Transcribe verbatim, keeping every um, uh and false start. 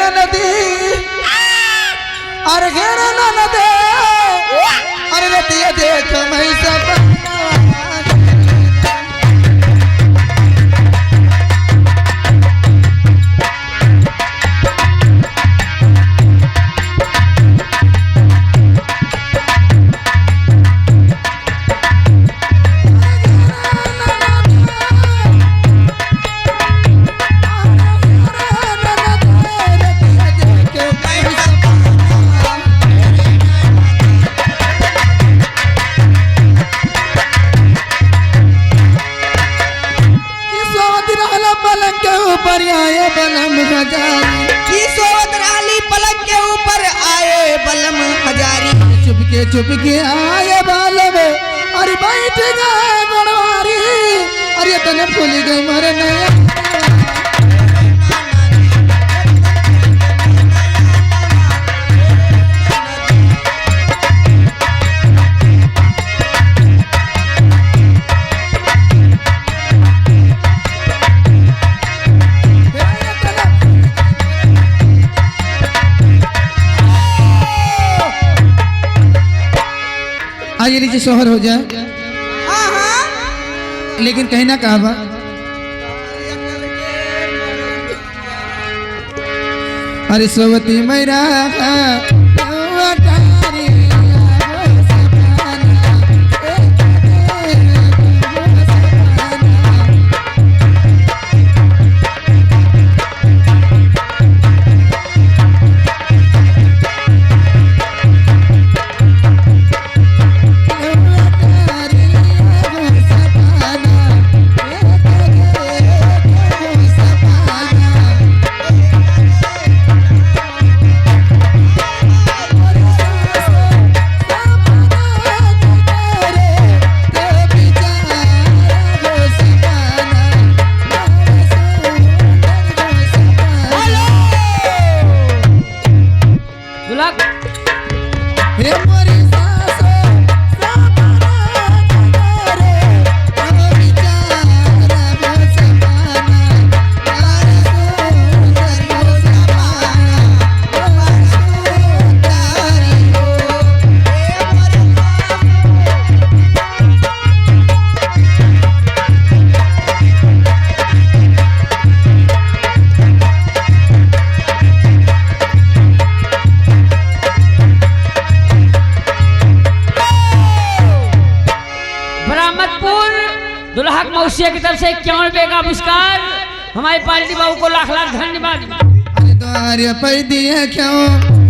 नदी, अरे घेरा ना नदी, अरे रतिया देख मैं सपना। कि सोवत रहला पलंग के ऊपर आए बलम हजारी। कि सोवत रहली पलंग के ऊपर आए बलम हजारी। चुपके चुपके आए बलम, अरे बैठ गए गोड़वारी, अरे तने फूल गए मोर नया। आज ये लीजिए, सोहर हो जाए। हाँ, हाँ। लेकिन कहना का बा? अरे सोवती मैरा बरामदपुर दुल्हा के मौसिया की तरफ से इक्यावन रुपए का पुरस्कार। हमारी पार्टी बाबू को लाख लाख धन्यवाद। अरे द्वार पे दिए क्यों?